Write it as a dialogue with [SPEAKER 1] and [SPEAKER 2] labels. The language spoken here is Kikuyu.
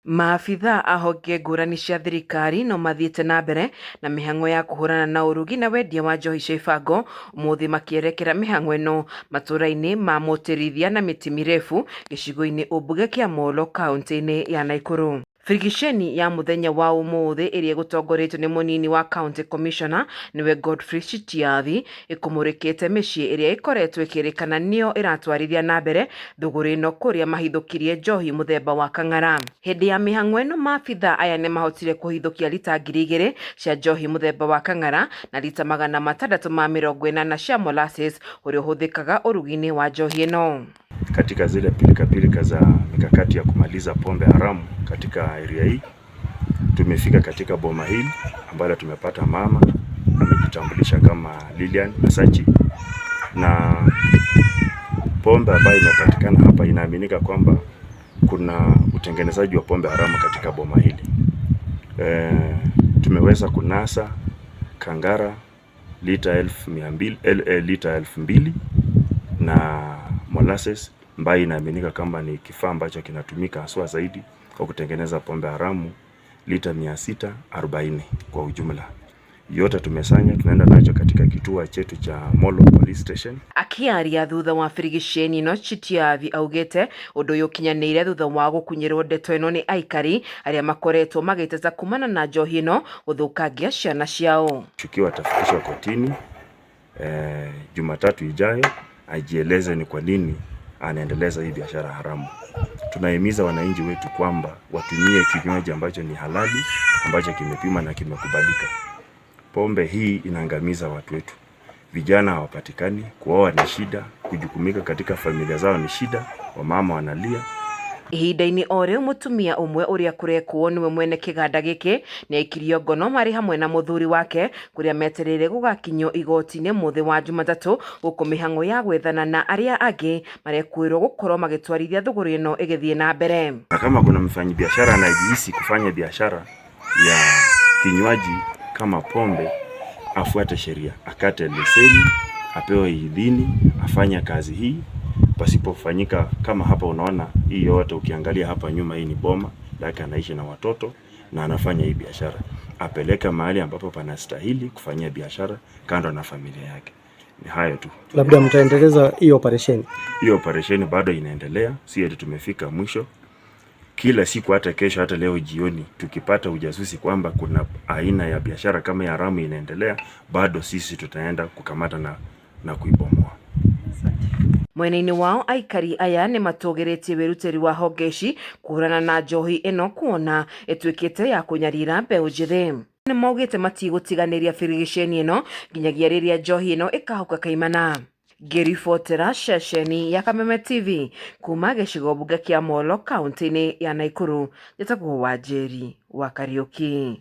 [SPEAKER 1] Maabitha a honge ngũrani cia thirikari no mathiĩte na mbere na mĩhang'o ya kũhũrana na ũrugi na wendia wa njohi cia ibango, ũmũthĩ makĩerekera mĩhang'o ĩno matũra-inĩ ma Mũtĩrithia na Mĩtĩ Mĩrefu gĩcigo-inĩ ũmbunge kĩa Molo kaunti-inĩ ya Naikuru. Birigiceni ya mũthenya wa ũmũthĩ ĩrĩa ĩgũtongoretio nĩ mũnini wa county commissioner nĩwe Godfrey Chitiathi, ĩkũmũrĩkĩte mĩciĩ ĩrĩa ĩkoretwo ĩkĩrĩkana nĩyo ĩratwarithia na mbere thũgũrĩ ĩno kũrĩa mahithũkirie njohi mũthemba wa kang'ara. Hĩndĩ ya mĩhang'o ĩno maabitha aya nĩmahotire kũhithũkia lita 2000 cia njohi mũthemba wa kang'ara na lita 680 cia molasses ũrĩa ũhũthĩkaga ũrugi-inĩ wa njohi ĩno.
[SPEAKER 2] Katika zile pilika pilika za mikakati ya kumaliza pombe haramu katika area hii, tumefika katika boma hili ambalo tumepata mama amejitambulisha kama Lilian Asachi, na pombe ambayo imepatikana hapa inaaminika kwamba kuna utengenezaji wa pombe haramu katika boma hili. Tumeweza kunasa kangara lita 1200, lita 2000 na molasses ambayo inaaminika kama ni kifaa ambacho kinatumika haswa zaidi kwa kutengeneza pombe haramu lita 640 kwa ujumla. Yote tumesanya, tunaenda nacho katika kituo chetu cha Molo Police Station.
[SPEAKER 1] Akiaria thutha wa birigiceni ĩno, Chitiavi augĩte ũndũ ũyũ ũkinyanĩire thutha wa gũkunyĩrwo ndeto ĩno nĩ aikari arĩa makoretwo magĩteta kumana na njohi ĩno gũthũkangia ciana ciao.
[SPEAKER 2] Mshukiwa atafikishwa kotini Jumatatu ijayo ajieleze ni kwa nini anaendeleza hii biashara haramu. Tunahimiza wananchi wetu kwamba watumie kinywaji ambacho ni halali, ambacho kimepima na kimekubalika. Pombe hii inaangamiza watu wetu. Vijana hawapatikani, kuoa ni shida, kujukumika katika familia zao ni shida, wamama wanalia.
[SPEAKER 1] Ihinda-inĩ o rĩu, mũtumia ũmwe ũrĩa kũrekwo nĩwe mwene kĩganda gĩkĩ nĩ aikirio ngono marĩ hamwe na mũthuri wake, kũrĩa metereire gũgakinyio igoti-inĩ mũthĩ wa Jumatatũ, gũkũ mĩhang'o ya gwethana na arĩa angĩ marekũĩrwo gũkorwo magĩtwarithia thũgũrĩ ĩno ĩgĩthiĩ na mbere.
[SPEAKER 2] Na kama kuna mfanyabiashara anayejihisi kufanya biashara ya kinywaji kama pombe, afuate sheria, akate leseni, apewe idhini, afanye kazi hii. Pasipofanyika kama hapa, unaona hii yote, ukiangalia hapa nyuma, hii ni boma lake, anaishi na watoto na anafanya hii biashara. Apeleke mahali ambapo panastahili kufanyia biashara kando na familia yake. Ni hayo tu.
[SPEAKER 3] Labda mtaendeleza hii operesheni?
[SPEAKER 2] Hiyo operesheni bado inaendelea, si eti tumefika mwisho. Kila siku, hata kesho, hata leo jioni, tukipata ujasusi kwamba kuna aina ya biashara kama ya haramu inaendelea, bado sisi tutaenda kukamata na kuibomoa.
[SPEAKER 1] Mwena-inĩ wao, aikari aya nĩ matũgĩrĩtie wĩrutĩri wa honge ici kũhũrana na njohi ĩno, kuona ĩtuĩkĩte ya kũnyarira mbeũ njĩthĩ. Nĩ maugĩte matigũtiganĩria birigiceni ĩno nginyagia rĩrĩa njohi ĩno ĩkahuka kaimana. Ngĩribotera ceceni ya Kameme TV kuma gĩcigo mbunge kĩa Molo kaunti-inĩ ya Naikuru, njĩtagwo Wanjĩri wa Kariũki.